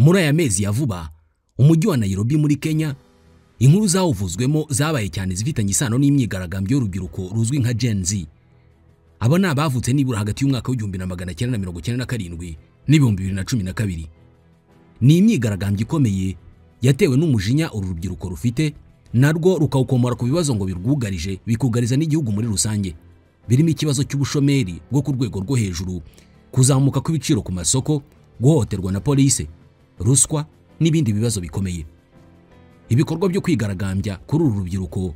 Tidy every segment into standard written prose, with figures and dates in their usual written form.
Muri aya mezi ya vuba, umujyi wa Nairobi muri Kenya, inkuru zawuvuzwemo zabaye cyane zifitanye isano n'imyigaragambyo y'urubyiruko ruzwi nka Gen Z. Aba ni abavutse nibura hagati y'umwaka w'1997 n'2012. Ni imyigaragambyo ikomeye yatewe n'umujinya uru rubyiruko rufite, narwo rukawukomora ku bibazo ngo birwugarije, bikugariza n'igihugu muri rusange, birimo ikibazo cy'ubushomeri bwo ku rwego rwo hejuru, kuzamuka kw'ibiciro ku masoko, guhohoterwa na polisi, ruswa n'ibindi bibazo bikomeye. Ibikorwa byo kwigaragambya kuri uru rubyiruko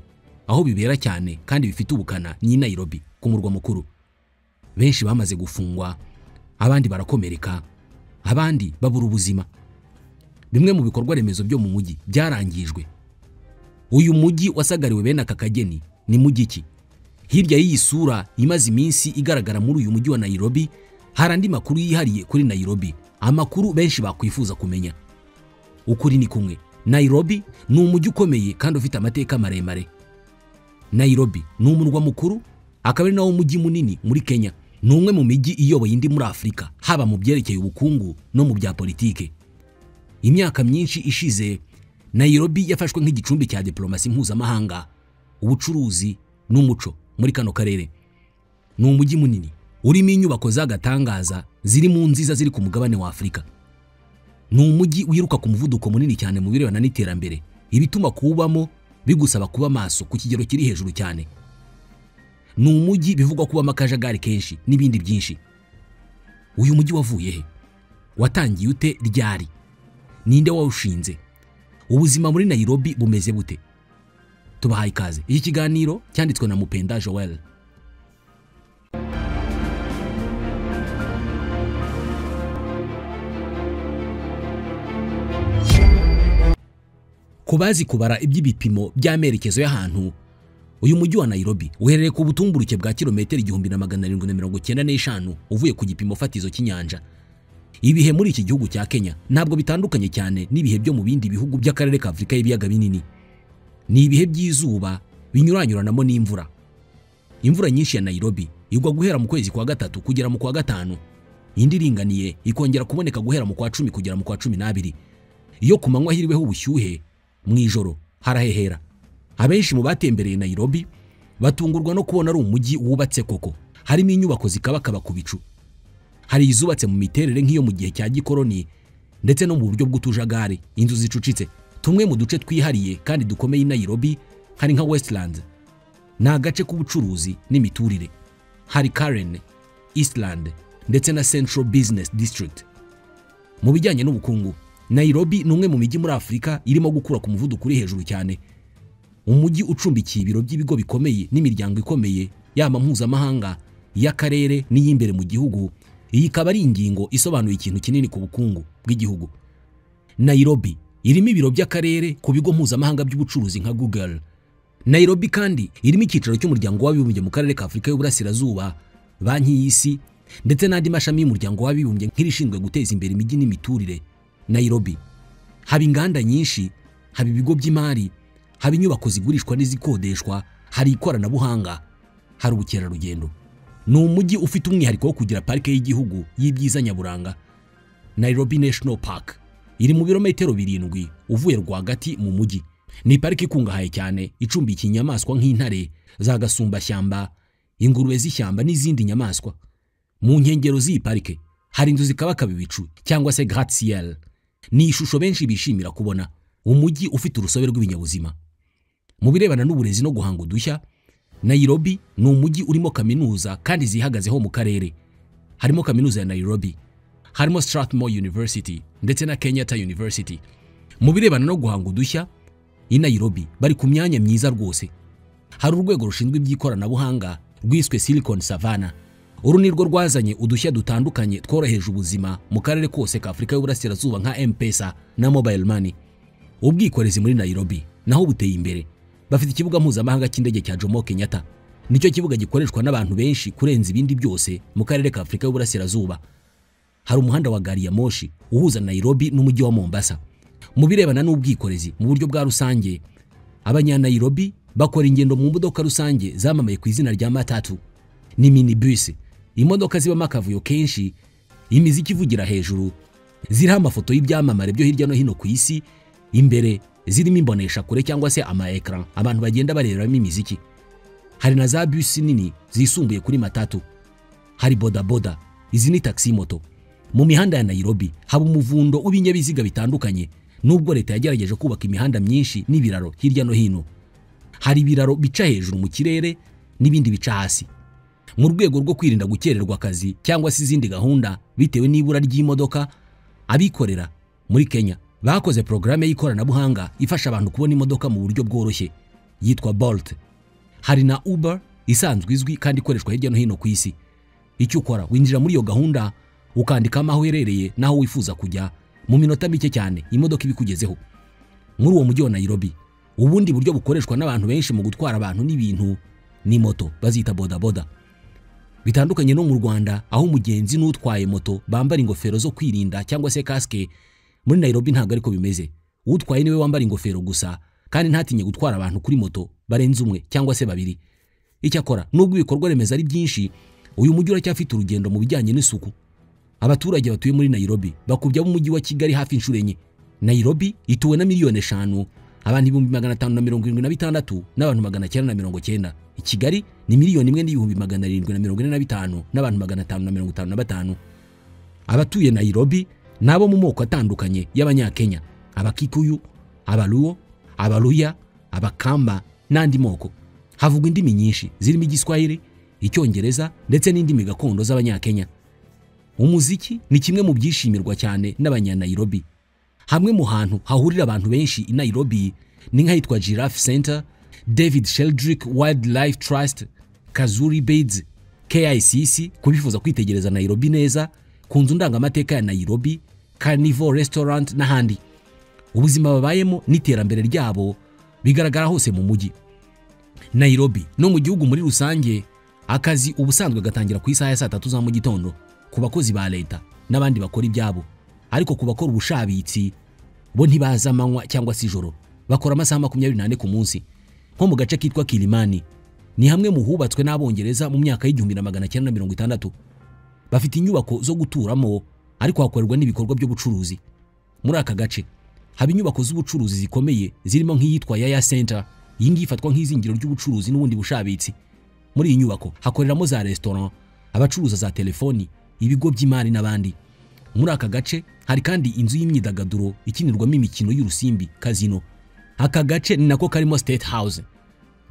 aho bibera cyane kandi bifite ubukana ni Nairobi ku murwa mukuru. Benshi bamaze gufungwa, abandi barakomereka, abandi babura ubuzima. Bimwe mu bikorwa remezo byo mu mujyi byarangijwe. Uyu mujyi wasagariwe bene aka kageni ni mujyi ki? Hirya y'iyi sura imaze iminsi igaragara muri uyu mujyi wa Nairobi, hari andi makuru yihariye kuri Nairobi, amakuru benshi bakwifuza kumenya. Ukuri ni kumwe, Nairobi ni umujyi ukomeye kandi ufite amateka maremare. Nairobi ni umurwa mukuru, akaba ari nawo mujyi munini muri Kenya. Ni umwe mu mijyi iyoboye indi muri Afurika, haba mu byerekeye ubukungu no mu bya politike. Imyaka myinshi ishize, Nairobi yafashwe nk'igicumbi cya diplomasi mpuzamahanga, ubucuruzi n'umuco muri kano karere. Ni umujyi munini urimo inyubako z'agatangaza ziri mu nziza ziri ku mugabane wa Afurika. Ni umujyi wiruka ku muvuduko munini cyane mu birebana n'iterambere, ibituma kuwubamo bigusaba kuba maso ku kigero kiri hejuru cyane. Ni umujyi bivugwa kubamo akajagari kenshi n'ibindi byinshi. Uyu mujyi wavuye he? Watangiye ute ryari? Ninde wawushinze? Ubuzima muri Nairobi bumeze bute? Tubahaye ikaze. Iki kiganiro cyanditswe na Mupenda Joel. Kubazi kubara iby'ibipimo by'amerekezo y'ahantu, uyu mujyi wa Nairobi uherereye ku butumburuke bwa kilometero 1795 uvuye ku gipimo fatizo cy'inyanja. Ibihe muri iki gihugu cya Kenya ntabwo bitandukanye cyane n'ibihe byo mu bindi bihugu by'akarere ka Afurika y'ibiyaga binini. Ni ibihe by'izuba binyuranyuranamo n'imvura. Imvura nyinshi ya Nairobi igwa guhera mu kwezi kwa gatatu kugera mu kwa gatanu, indi iringaniye ikongera kuboneka guhera mu kwa 10 kugera mu kwa 12. Iyo ku manywa hiriweho ubushyuhe, mu ijoro harahehera. Abenshi mu batembereye Nairobi batungurwa no kubona ari umujyi wubatse koko, harimo inyubako zikabakaba ku bicu. Hari izubatse mu miterere nk'iyo mu gihe cya gikoroni ndetse no mu buryo bw'utujagari, inzu zicucitse. Tumwe mu duce twihariye kandi dukomeye i Nairobi hari nka Westlands, ni agace k'ubucuruzi n'imiturire. Hari Karen, Eastland ndetse na Central Business District. Mu bijyanye n'ubukungu, Nairobi ni umwe mu mijyi muri Afurika irimo gukura ku muvuduko uri hejuru cyane. Umujyi ucumbikiye ibiro by'ibigo bikomeye n'imiryango ikomeye yaba mpuzamahanga, y'akarere n'iy'imbere mu gihugu. Iyi ikaba ari ingingo isobanuye ikintu kinini ku bukungu bw'igihugu. Nairobi irimo ibiro by'akarere ku bigo mpuzamahanga by'ubucuruzi nka Google. Nairobi kandi irimo icyicaro cy'umuryango w'abibumbye mu karere ka Afurika y'Uburasirazuba, Banki y'Isi ndetse n'andi mashami y'umuryango w'abibumbye nk'irishinzwe guteza imbere imijyi n'imiturire. Nairobi haba inganda nyinshi, haba ibigo by'imari, haba inyubako zigurishwa n'izikodeshwa, hari ikoranabuhanga, hari ubukerarugendo. Ni umujyi ufite umwihariko wo kugira parike y'igihugu y'ibyiza nyaburanga, Nairobi National Park. Iri mu birometero 7 uvuye rwagati mu mujyi. Ni parike ikungahaye cyane, icumbikiye inyamaswa nk'intare za gasumbashyamba, ingurube z'ishyamba n'izindi nyamaswa. Mu nkengero z'iyi parike hari inzu zikabakaba ibicu cyangwa se gratte-ciel. Ni ishusho benshi bishimira kubona, umujyi ufite urusobe rw'ibinyabuzima. Mu birebana n'uburezi no guhanga udushya, Nairobi ni umujyi urimo kaminuza kandi zihagazeho mu karere. Harimo kaminuza ya Nairobi, harimo Strathmore University ndetse na Kenyatta University. Mu birebana no guhanga udushya, i Nairobi bari ku myanya myiza rwose. Hari urwego rushinzwe iby'ikoranabuhanga rwiswe Silicon Savannah. Uru nirwo rwazanye udushya dutandukanye tworoheje ubuzima mu karere kose ka Afurika y'Uburasirazuba nka M-Pesa na Mobile Money. Ubwikorezi muri Nairobi naho buteye imbere. Bafite ikibuga mpuzamahanga cy'indege cya Jomo Kenyatta. Nicyo kibuga gikoreshwa n'abantu benshi kurenza ibindi byose mu karere ka Afurika y'Uburasirazuba. Hari umuhanda wa gari ya moshi uhuza Nairobi n'umujyi wa Mombasa. Mu birebana n'ubwikorezi mu buryo bwa rusange, abanya-Nairobi bakora ingendo mu modoka rusange zamamaye ku izina rya matatu. Ni minibus, imodoka zibamo akavuyo kenshi, imiziki ivugira hejuru, ziriho amafoto y'ibyamamare byo hirya no hino ku isi, imbere zirimo imbonesha kure cyangwa se ama écran abantu bagenda bareberamo imiziki. Hari na za bus nini zisumbuye kuri matatu. Hari boda boda, izi ni taxi moto. Mu mihanda ya Nairobi haba umuvundo w'ibinyabiziga bitandukanye, nubwo leta yagerageje kubaka imihanda myinshi n'ibiraro hirya no hino. Hari ibiraro bica hejuru mu kirere n'ibindi bica hasi. Mu rwego rwo kwirinda gukererwa akazi cyangwa se izindi gahunda bitewe n'ibura ry'imodoka, abikorera muri Kenya bakoze porogaramu y'ikoranabuhanga ifasha abantu kubona imodoka mu buryo bworoshye yitwa Bolt. Hari na Uber isanzwe izwi kandi ikoreshwa hirya no hino ku isi. Icyo ukora, winjira muri iyo gahunda ukandikamo aho uherereye n'aho wifuza kujya, mu minota mike cyane imodoka ibikugezeho. Muri uwo mujyi wa Nairobi, ubundi buryo bukoreshwa n'abantu benshi mu gutwara abantu n'ibintu ni moto bazita boda boda. Bitandukanye no mu Rwanda aho umugenzi n'utwaye moto bambara ingofero zo kwirinda cyangwa se casque, muri Nairobi ntabwo ariko bimeze. Utwaye niwe wambara ingofero gusa kandi ntatinye gutwara abantu kuri moto barenze umwe cyangwa se babiri. Icyakora nubwo ibikorwa remezo ari byinshi, uyu mujyi uracyafite urugendo mu bijyanye n'isuku. Abaturage batuye muri Nairobi bakubye umujyi wa Kigali hafi inshuro enye. Nairobi ituwe na 5,000,000, abantu 576,000 n'abantu 990. I Kigali ni 1,745,000 n'abantu 555. Abatuye Nairobi nabo mu moko atandukanye y'Abanyakenya, Abakikuyu, Abaluo, Abaluya, Abakamba n'andi moko. Havugwa indimi nyinshi zirimo Igiswahili, Icyongereza ndetse n'indimi gakondo z'Abanyakenya. Umuziki ni kimwe mu byishimirwa cyane n'Abanyanairobi. Hamwe mu hantu hahurira abantu benshi i Nairobi ni nk'ahitwa Giraffe Center, David Sheldrick Wildlife Trust, Kazuri Beds, KICC kubifuza kwitegereza Nairobi neza, ku nzu ndangamateka ya Nairobi, Carnival Restaurant n'ahandi. Ubuzima babayemo n'iterambere ryabo bigaragara hose mu mujyi. Nairobi no mu gihugu muri rusange, akazi ubusanzwe gatangira ku isaha ya 3:00 za mu gitondo ku bakozi ba leta n'abandi bakora ibyabo, ariko ku bakora ubushabitsi bo ntibaza amanywa cyangwa se ijoro, bakora amasaha 24 ku munsi. Nko mu gace kitwa Kilimani ni hamwe mu hubatswe n'Abongereza mu myaka y'1960. Bafite inyubako zo guturamo ariko hakorerwa n'ibikorwa by'ubucuruzi. Muri aka gace haba inyubako z'ubucuruzi zikomeye zirimo nk'iyitwa Yaya Center. Iyi ngiyi ifatwa nk'izingiro ry'ubucuruzi n'ubundi bushabitsi. Muri iyi nyubako hakoreramo za restaurant, abacuruza za telefoni, ibigo by'imari n'abandi. Muri aka gace hari kandi inzu y'imyidagaduro ikinirwamo imikino y'urusimbi, casino. Aka gace ni nako karimo State House,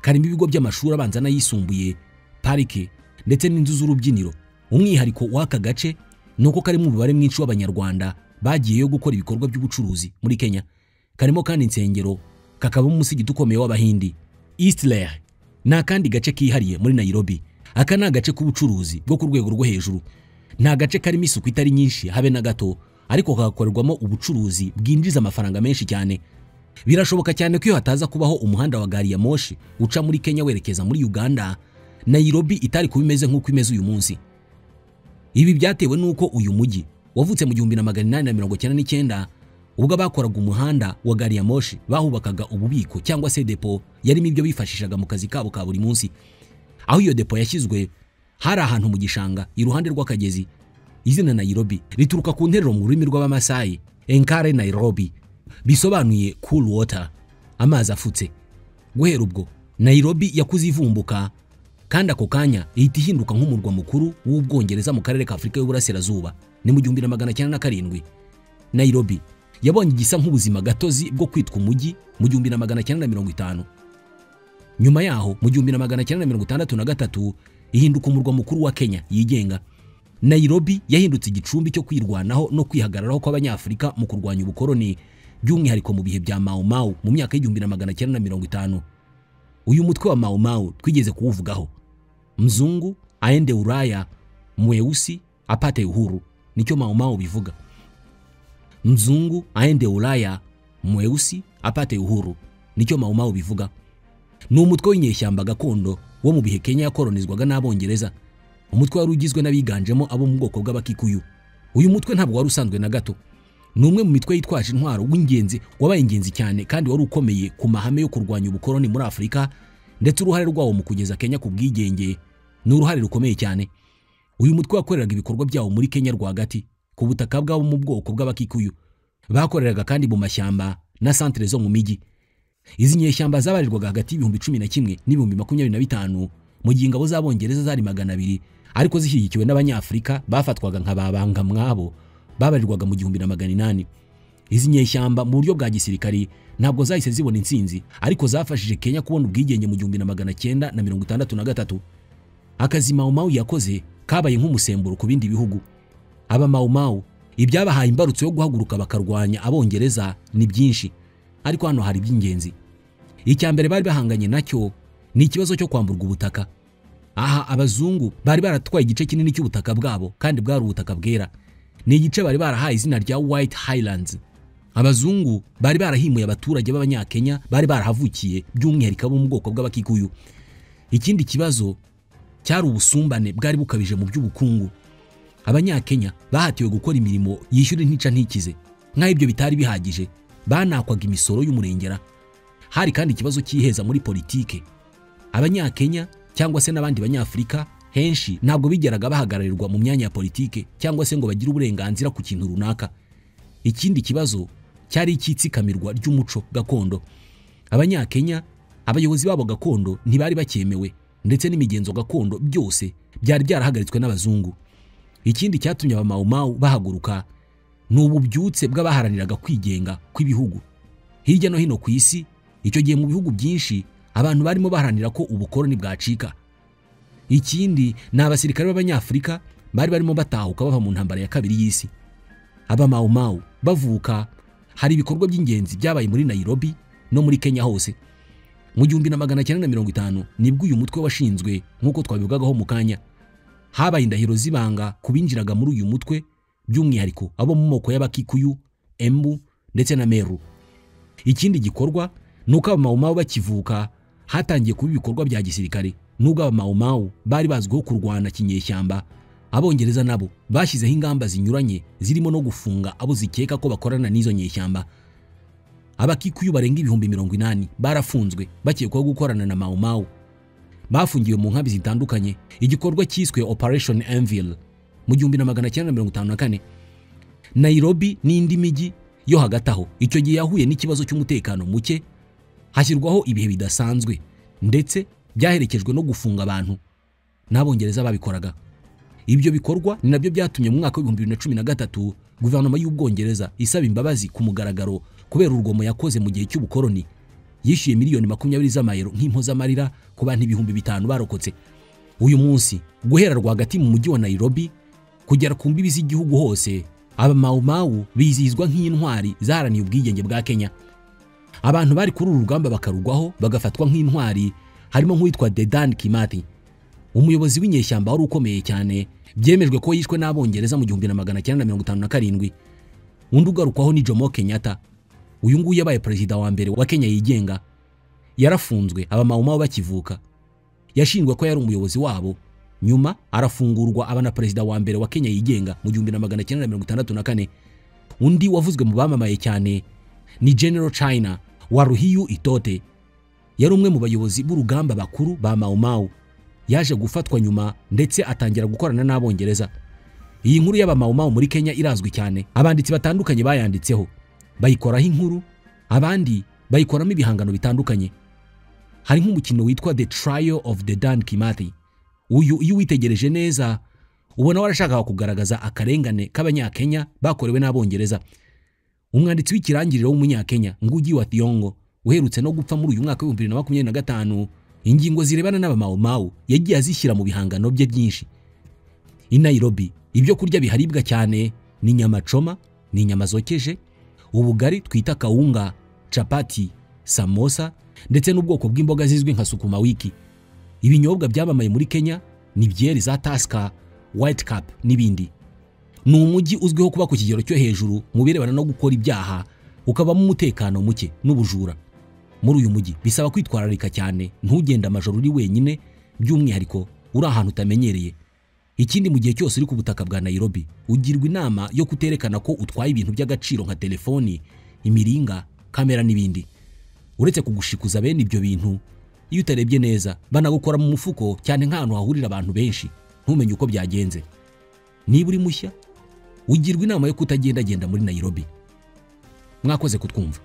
karimo ibigo by'amashuri abanza n'ayisumbuye, parike ndetse n'inzu z'urubyiniro. Umwihariko w'aka gace ni uko karimo umubare mwinshi w'Abanyarwanda bagiyeyo gukora ibikorwa by'ubucuruzi muri Kenya. Karimo kandi insengero, kakabamo umusigiti ukomeye w'Abahindi. Eastleigh ni akandi gace kihariye muri Nairobi. Aka ni agace k'ubucuruzi bwo ku rwego rwo hejuru. Ni agace karimo isuku itari nyinshi habe na gato, ariko kagakorerwamo ubucuruzi bwinjiza amafaranga menshi cyane. Birashoboka cyane ko iyo hataza kubaho umuhanda wa gari ya moshi uca muri Kenya werekeza muri Uganda, Nairobi itari kuba imeze nk'uko imeze uyu munsi. Ibi byatewe n'uko uyu mujyi wavutse mu 1899 ubwo abakoraga umuhanda wa gari ya moshi bahubakaga ububiko cyangwa se depo yarimo ibyo bifashishaga mu kazi kabo ka buri munsi. Aho iyo depo yashyizwe hari ahantu mu gishanga iruhande rw'akagezi. Izina Nairobi rituruka ku nteruro mu rurimi rw'Abamasai, Enkare Nairobi, bisobanuye cool water, amazi afutse. Guhera ubwo Nairobi yakuze ivumbuka kandi ako kanya ihita ihinduka nk'umurwa mukuru w'Ubwongereza mu karere ka Afurika y'Uburasirazuba. Ni mu 1907. Nairobi yabonye igisa nk'ubuzima gatozi bwo kwitwa umujyi mu 1950. Nyuma yaho mu 1963 ihinduka umurwa mukuru wa Kenya yigenga. Nairobi yahindutse igicumbi cyo kwirwanaho no kwihagararaho kw'Abanyafurika mu kurwanya ubukoloni, by'umwihariko mu bihe bya Mau Mau mu myaka y'1950. Uyu mutwe wa Mau Mau twigeze kuwuvugaho. Mzungu aende Ulaya, mweusi apate uhuru, nicyo Mau Mau bivuga. Mzungu aende Ulaya, mweusi apate uhuru, nicyo Mau Mau bivuga. Ni umutwe w'inyeshyamba gakondo wo mu bihe Kenya yakoronizwaga n'Abongereza. Umutwe wari ugizwe n'abiganjemo abo mu bwoko bw'Abakikuyu. Uyu mutwe ntabwo wari usanzwe na gato. Ni umwe mu mitwe yitwaje intwaro w'ingenzi, wabaye ingenzi cyane kandi wari ukomeye ku mahame yo kurwanya ubukoloni muri Afurika, ndetse uruhare rwawo mu kugeza Kenya ku bwigenge ni uruhare rukomeye cyane. Uyu mutwe wakoreraga ibikorwa byawo muri Kenya rwagati, ku butaka bwabo mu bwoko bw'Abakikuyu. Bakoreraga kandi mu mashyamba na santere zo mu mijyi. Izi nyeshyamba zabarirwaga hagati y'ibihumbi 11 n'ibihumbi 25, mu gihe ingabo z'Abongereza zari 200, ariko zishyigikiwe n'Abanyafurika bafatwaga nka babanga mwabo babarirwaga mu 1800. Izi nyeshyamba mu buryo bwa gisirikari ntabwo zahise zibona intsinzi, ariko zafashije Kenya kubona ubwigenge mu 1963. Akazi Mau Mau yakoze kabaye nk'umusemburo ku bindi bihugu. Aba Mau Mau ibyabahaye imbarutso yo guhaguruka bakarwanya Abongereza ni byinshi, ariko hano hari iby'ingenzi. Icya mbere bari bahanganye nacyo ni ikibazo cyo kwamburwa ubutaka. Aha abazungu bari baratwaye igice kinini cy'ubutaka bwabo, kandi bwari ubutaka bwera. Ni igice bari barahaye izina rya White Highlands. Abazungu bari barahimuye abaturage b'Abanyakenya bari barahavukiye, by'umwihariko abo mu bwoko bw'Abakikuyu. Ikindi kibazo cyari ubusumbane bwari bukabije mu by'ubukungu. Abanyakenya bahatiwe gukora imirimo yishyura intica ntikize. Nk'aho ibyo bitari bihagije, banakwaga imisoro y'umurengera. Hari kandi ikibazo cy'iheza muri politike. Abanyakenya cyangwa se n'abandi Banyafurika henshi ntabwo bigeraga bahagararirwa mu myanya ya politike cyangwa se ngo bagire uburenganzira ku kintu runaka. Ikindi kibazo cyari icyitsikamirwa ry'umuco gakondo. Abanyakenya abayobozi babo gakondo ntibari bakemewe, ndetse n'imigenzo gakondo byose byari byarahagaritswe n'abazungu. Ikindi cyatumye aba Mau Mau bahaguruka ni ububyutse bw'abaharaniraga kwigenga kw'ibihugu hirya no hino ku isi. Icyo gihe mu bihugu byinshi abantu barimo baharanira ko ubukoloni bwacika. Ikindi ni abasirikare b'Abanyafurika bari barimo batahuka bava mu ntambara ya kabiri y'isi. Aba Mau Mau bavuka hari ibikorwa by'ingenzi byabaye muri Nairobi no muri Kenya hose. Mu 1950 nibwo uyu mutwe washinzwe nk'uko twabivugagaho mu kanya. Habaye indahiro z'ibanga kubinjiraga muri uyu mutwe, by'umwihariko abo mu moko y'Abakikuyu, Embu ndetse na Meru. Ikindi gikorwa nuko aba Mau Mau bakivuka hatangiye kuba ibikorwa bya gisirikare. Nubwo aba Mau Mau bari bazwiho kurwana kinyeshyamba, Abongereza nabo bashyizeho ingamba zinyuranye zirimo no gufunga abo zikeka ko bakorana n'izo nyeshyamba. Abakikuyu barenga 80,000 barafunzwe bakekwaho gukorana na Mau Mau. Bafungiwe mu nkambi zitandukanye. Igikorwa cyiswe Operation Anvil mu 1954. Nairobi n'indi mijyi yo hagati aho icyo gihe yahuye n'ikibazo cy'umutekano muke, hashyirwaho ibihe bidasanzwe ndetse byaherekejwe no gufunga abantu n'Abongereza babikoraga. Ibyo bikorwa ni nabyo byatumye mu mwaka wa 2013 guverinoma y'Ubwongereza isaba imbabazi ku mugaragaro kubera urugomo yakoze mu gihe cy'ubukoloni. Yishyuye miliyoni 20 z'amayero nk'impozamarira ku bantu 5000 barokotse. Uyu munsi guhera rwagati mu mujyi wa Nairobi kugera ku mbibi z'igihugu hose, aba Mau Mau bizihizwa nk'intwari zaharaniye ubwigenge bwa Kenya. Abantu bari kuri uru rugamba bakarugwaho bagafatwa nk'intwari, harimo nk'uwitwa Dedan Kimathi, umuyobozi w'inyeshyamba wari ukomeye cyane, byemejwe ko yishwe n'Abongereza mu 1957. Undi ugarukwaho ni Jomo Kenyatta. Uyu nguyu yabaye perezida wa mbere wa Kenya yigenga. Yarafunzwe aba Mau Mau bakivuka. Yashinjwe ko yari umuyobozi wabo, nyuma arafungurwa aba na perezida wa mbere wa Kenya yigenga mu 1964. Undi wavuzwe mu bamamaye cyane ni General China Waruhiu Itote. Yari umwe mu bayobozi b'urugamba bakuru ba Mau Mau. Yaje gufatwa nyuma ndetse atangira gukorana n'Abongereza. Iyi nkuru y'aba Mau Mau muri Kenya irazwi cyane. Abanditsi batandukanye bayanditseho, bayikoraho inkuru, abandi bayikoramo ibihangano bitandukanye. Hari nk'umukino witwa The Trial of Dedan Kimathi. Uyu iyo witegereje neza ubona warashakaga kugaragaza akarengane k'Abanyakenya bakorewe n'Abongereza. Umwanditsi w'ikirangiriro w'Umunyakenya Ngugi wa Thiong'o uherutse no gupfa muri uyu mwaka wa 2025, ingingo zirebana n'aba Mau Mau yagiye azishyira mu bihangano bye byinshi. I Nairobi ibyo kurya biharibwa cyane ni inyama choma, ni inyama zokeje, ubugari twita kawunga, chapati, samosa ndetse n'ubwoko bw'imboga zizwi nka sukuma wiki. Ibinyobwa byamamaye muri Kenya ni byeri za Tusker, White Cap n'ibindi. Ni umujyi uzwiho kuba ku kigero cyo hejuru mu birebana no gukora ibyaha, ukabamo umutekano muke n'ubujura. Muri uyu mujyi bisaba kwitwararika cyane, ntugende amajoro uri wenyine, by'umwihariko uri ahantu utamenyereye. Ikindi mu gihe cyose uri ku butaka bwa Nairobi ugirwa inama yo kuterekana ko utwaye ibintu by'agaciro nka telefoni, imiringa, kamera n'ibindi. Uretse kugushikuza bene ibyo bintu, iyo utarebye neza banagukora mu mufuko, cyane nk'ahantu hahurira abantu benshi, ntumenye uko byagenze. Niba uri mushya Ugirwa inama yo kutagendagenda muri Nairobi. Mwakoze kutwumva.